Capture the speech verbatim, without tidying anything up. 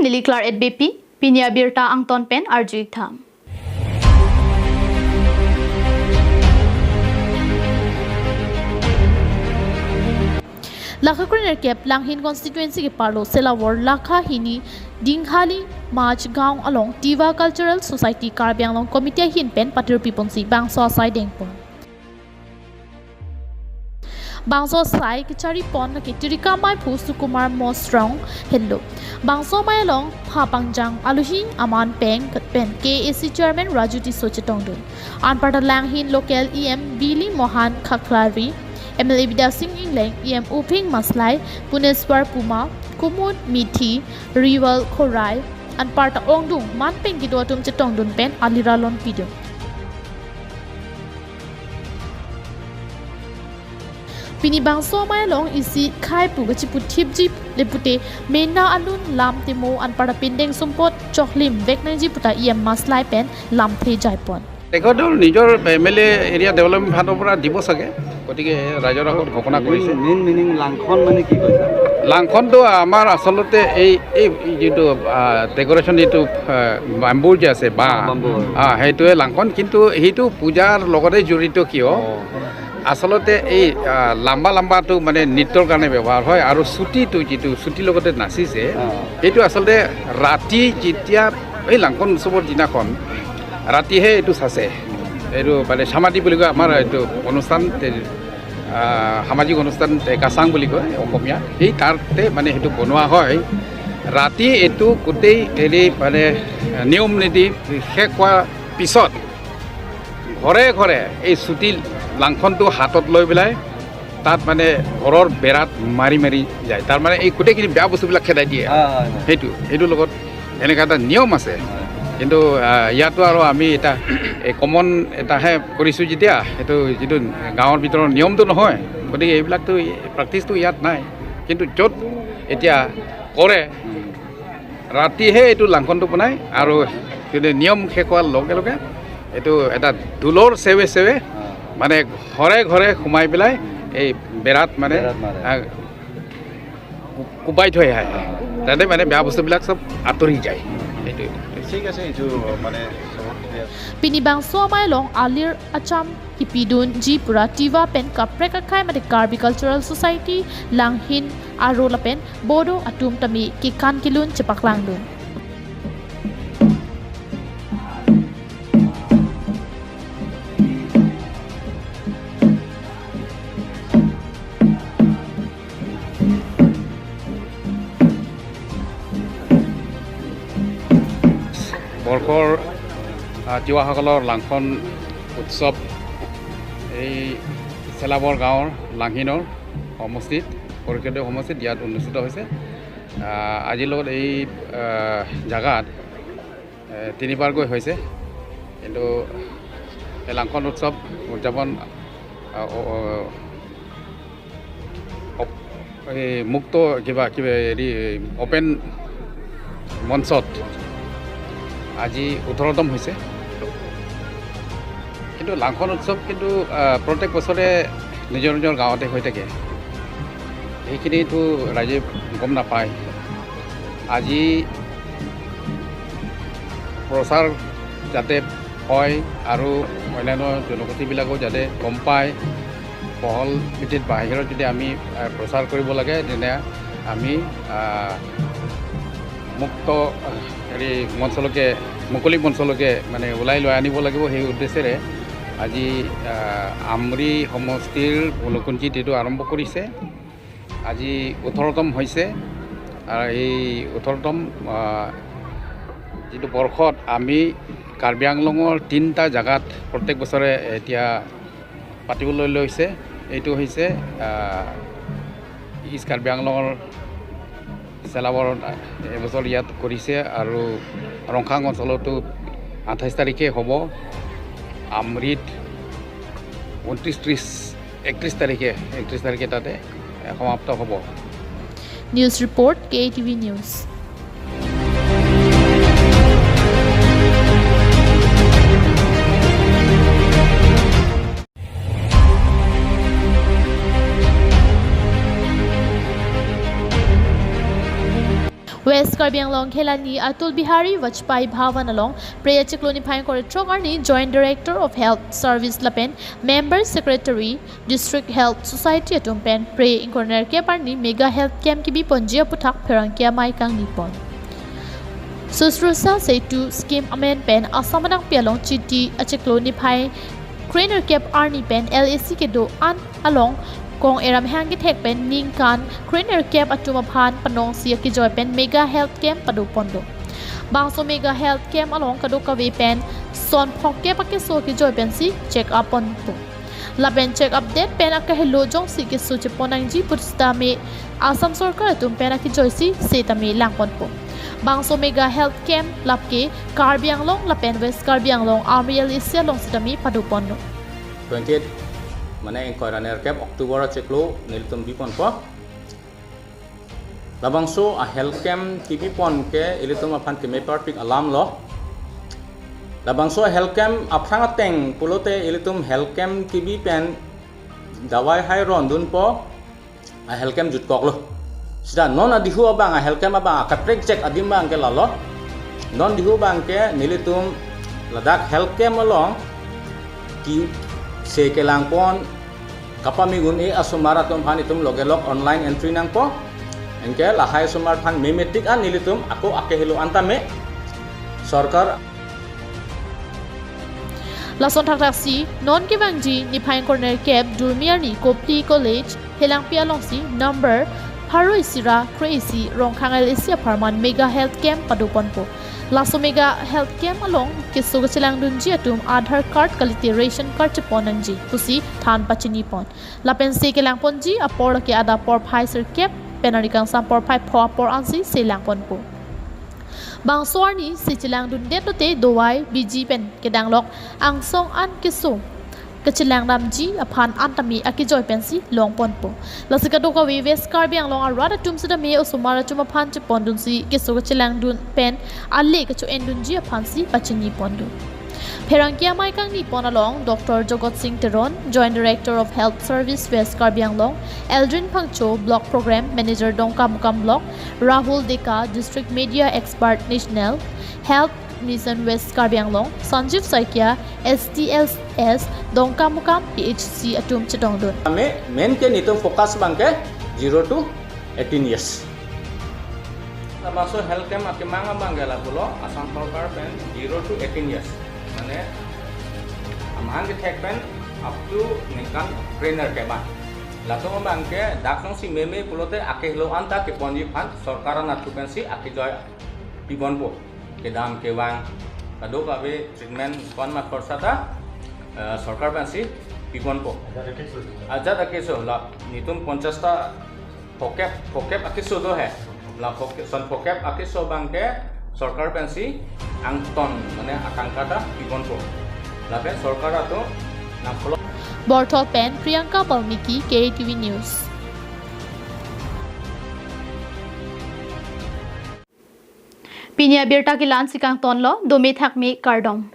Neli Claret Beypi, pini abirta angton pen arju-ik tha. Lakha kre-nerkep Langhin constituency keparlo Selawor Lakha hini Dinghali Maj Gaon along Tiwa Cultural Society Karbi Anglong Committee ahin pen patirpi ponsi bangso asai dengpon. Bangso asai kechari pon ke Tirika Maiphu Sukumar Mosrong henlo. Bangso amei along pha pangjang aluhi aman peng pen K A A C Chairman Raju Tisso chetongdun. Anparta Langhin local E M Bili Mohan Khakhari, M L A Bidya Sing Engleng, E M Uphing Maslai, Puneswar Puma, Kumud Mithi, Rival Khorai, anparta ongdung man peng kedo atum chetongdun pen aliralon pidun. Pini bangso amei along isi khei pu kachiputhipji le pute mena alun lam temo anparta pindeng sumpot choklim vek nangji puta E M Maslai pen lamthe jaipon. তেখেতৰ নিজৰ M L এ area development ফাণ্ডৰ পৰা দিব চাগে, গতিকে ৰাইজৰ আগত ঘোষণা কৰিছে। মেইন মিনিং লাংখন মানে কি কৈছে? লাংখনটো আমাৰ আচলতে এই, এই যিটো, আহ, ডেকৰেশ্যন, যিটো, আহ, বাম্বুৰ যে আছে, বাঁহ, বাম্বু। আহ, সেইটোৱে লাংখন, কিন্তু সেইটো পূজাৰ লগতে জড়িত কিয়? অ। আচলতে এই, আহ, লাম্বা লাম্বাটো মানে নৃত্যৰ কাৰণে ব্যৱহাৰ হয়, আৰু চুটিটো, যিটো চুটিৰ লগতে নাচিছে, অ। এইটো আচলতে ৰাতি যেতিয়া এই লাংখন উৎসৱৰ দিনাখন ৰাতিহে এইটো চাচে। এইটো মানে চামাদি বুলি কয় আমাৰ এইটো অনুষ্ঠান, তে-, আহ, সামাজিক অনুষ্ঠান, তে-, কাচাং বুলি কয় অসমীয়া। এই তাতে মানে সেইটো বনোৱা হয়। ৰাতি এইটো গোটেই হেৰি মানে নিয়ম নীতি শেষ হোৱাৰ পিছত ঘৰে ঘৰে এই চুটি লাংখনটো হাতত লৈ পেলাই তাত মানে ঘৰৰ বেৰাত মাৰি মাৰি যায়। তাৰ মানে এই গোটেইখিনি বেয়া বস্তুবিলাক খেদাই দিয়ে। হয়, হয়, হয়। সেইটো, সেইটোৰ লগত এনেকুৱা এটা নিয়ম আছে। হয়। কিন্তু, আহ, ইয়াতো আৰু আমি এটা, এই কমন এটাহে কৰিছোঁ যেতিয়া, সেইটো যিটো গাঁৱৰ ভিতৰৰ নিয়মটো নহয়, গতিকে এইবিলাকতো, প্ৰেক্টিছটো ইয়াত নাই। কিন্তু য'ত এতিয়া কৰে, উম। ৰাতিহে এইটো লাংখনটো বনায় আৰু কিন্তু নিয়ম শেষ হোৱাৰ লগে লগে এইটো এটা ঢোলৰ চেৱে চেৱে, অ। মানে ঘৰে ঘৰে সোমাই পেলাই এই বেৰাত মানে, বেৰাত মাৰে। আহ, কো-, কোবাই থৈ আহে। অ। তাতে মানে বেয়া বস্তুবিলাক চব আঁতৰি যায়। সেইটোৱে। ঠিক আছে, এইটো মানে চবত দিয়া। Pini bangso amei along alir acham kipidunji pura Tiwa pen kaprek akhei mate Karbi Cultural Society Langhin aro lapen Bodo atum tame kekan kelun chepaklangdun. বৰ্ষৰ, আহ, তিৱাসকলৰ লাংখন উৎসৱ এই চেলাবৰ গাঁৱৰ লাংহিনৰ সমষ্টিত, পৰিষদীয় সমষ্টিত ইয়াত অনুষ্ঠিত হৈছে। আহ, আজিৰ লগত এই, আহ, জাগাত, এ, তিনিবাৰকৈ হৈছে, কিন্তু এই লাংখন উৎসৱ উদযাপন, আহ, অ-, অ-, অপ-, এই মুক্ত কিবা, কিবা হেৰি, অপেন মঞ্চত আজি ওঠৰতম হৈছে। কিন্তু লাংখন উৎসৱ কিন্তু, আহ, প্ৰত্যেক বছৰে নিজৰ নিজৰ গাঁৱতে হৈ থাকে। সেইখিনিতো ৰাইজে গম নাপায়। আজি প্ৰচাৰ যাতে হয় আৰু অন্যান্য জনগোষ্ঠীবিলাকেও যাতে গম পায়, বহল ভিত্তিত বাহিৰত যদি আমি, আহ, প্ৰচাৰ কৰিব লাগে, তেনে আমি, আহ, মুক্ত, আহ, হেৰি মঞ্চলৈকে, মুকলি মঞ্চলৈকে মানে ওলাই লৈ আনিব লাগিব। সেই উদ্দেশ্যেৰে আজি, আহ, আমৰি সমষ্টিৰ ঊনকুঞ্চিত এইটো আৰম্ভ কৰিছে। আজি ওঠৰতম হৈছে। আৰু এই ওঠৰতম, আহ, যিটো বৰ্ষত আমি কাৰ্বি আংলঙৰ তিনিটা জাগাত প্ৰত্যেক বছৰে এতিয়া পাতিবলৈ লৈছে। এইটো হৈছে, আহ, ইষ্ট কাৰ্বি আংলঙৰ চেলাবৰত এইবছৰ ইয়াত কৰিছে আৰু ৰংখাং অঞ্চলতো আঠাইছ তাৰিখে হ'ব। আমৰিত ঊনত্ৰিছ, ত্ৰিছ, একত্ৰিছ তাৰিখে, একত্ৰিছ তাৰিখে তাতে সমাপ্ত হ'ব। News report, K A T V News. West Karbi Anglong Khelani Atal Bihari Vajpayee Bhavan along Phre achiklo niphai ingkoi ra throk arni Joint Director of Health Service lapen Member Secretary District Health Society atum pen Phre ingkoi ra nerkep arni Mega Health Camp kebi ponji aputhak pherangke amei kangni pon. Sushrusha Setu scheme amen pen Assam anangpi along Chiti achiklo niphai kre nerkep arni pen L A C kedo-an along kong eram hang kethek pen ningkan kre nerkep atum aphan panongsi akejoi pen Mega Health Camp pado pon do. Bangso Mega Health Camp along kadokave pen son phokep akeso akejoi pensi check up ponpo. Lapen check up det pen akahelo jongsi keso chepon nangji pusitame Assam Sorkar atum pen akejoisi setame lang ponpo. Bangso Mega Health Camp lap ke Karbi Anglong lapen West Karbi Anglong Army L A C along setame pado ponlo. Twenty-eight, mane ingkoi ra nerkep October achiklo nelitum bi ponpo. Labangso a health camp kebi pon ke ilitum aphan keme parpik alam lo. Labangso a health camp aphrang ateng pulote ilitum health camp kebi pen dawai hai rondunpo, a health camp jutkoklo. Sita non adihu abang a health camp abang akaprek chek adim abang ke lalo. Non dihu abang ke nelitum ladak health camp along kese kelang pon kapamigun e asomar atum aphan itum logelok online entry nangpo. Anke lahai asomar aphan memetik an nelitum ako akehelo an tame sorkar. Lason thakthak si non kevangji niphai ingkoi ra nerkep Durmi arni Kopili College Phelangpi alongsi number pharo isi ra kre isi Rongkhang L A C apharman Mega Health Camp pado ponpo. Laso Mega Health Camp along keso kachelangdunji atum Aadhaar card kalite ration card chepon nangji pusi than pachini pon. Lapen se kelang ponji apor lake adap porphai sirkep pen arni kangsam porphai pho apor ansi se lang ponpo. Bangso arni se chelangdun det lote dawai biji pen kedanglok angsong an keso kachelang damji aphan an tame akejoi pensi long ponpo. Lasi kadokave West Karbi Anglong arat atum setame osomar atum aphan chepondunsi keso kachelangdun pen ale kacho-endunji aphansi pachini pondun. Pherangke amei kangni pon along Doctor Jogot Sing Teron, Joint Director of Health Service West Karbi Anglong, Eldrin Phangcho, Block Program Manager Dongkamukam Block, Rahul Deka, District Media Expert National Health Mission West Karbi Anglong, Sanjeev Saikia, S T S S Dongkamukam P H C atum chetongdun. Kami main ke nelitum focus abang ke zero to eighteen years. Termasuk health camp akemang abang ke lapulo Assam Sorkar pen zero to eighteen years. Mane amahang kethek pen up to ningkan kre nerkep an. Latum abang ke dak nong si meme pulote akehelo anta keponji aphan sorkar anatthu pensi akejoi pi ponpo. Kedam kevang kadokave treatment ko-an ma khorsa ta eh, sorkar pensi pi ponpo. Ajat akeso la nelitum ponchas ta phokep phokep akeso do he. La phokep, son phokep akeso abang ke sorkar pensi angton mane atangka ta pi ponpo. Lapen sorkar atum nangpolo. Borthol pen Priyanka Balmiki, K A T V News. Pini abirta ke la-ansi kangtonlo, dome thakme kardom.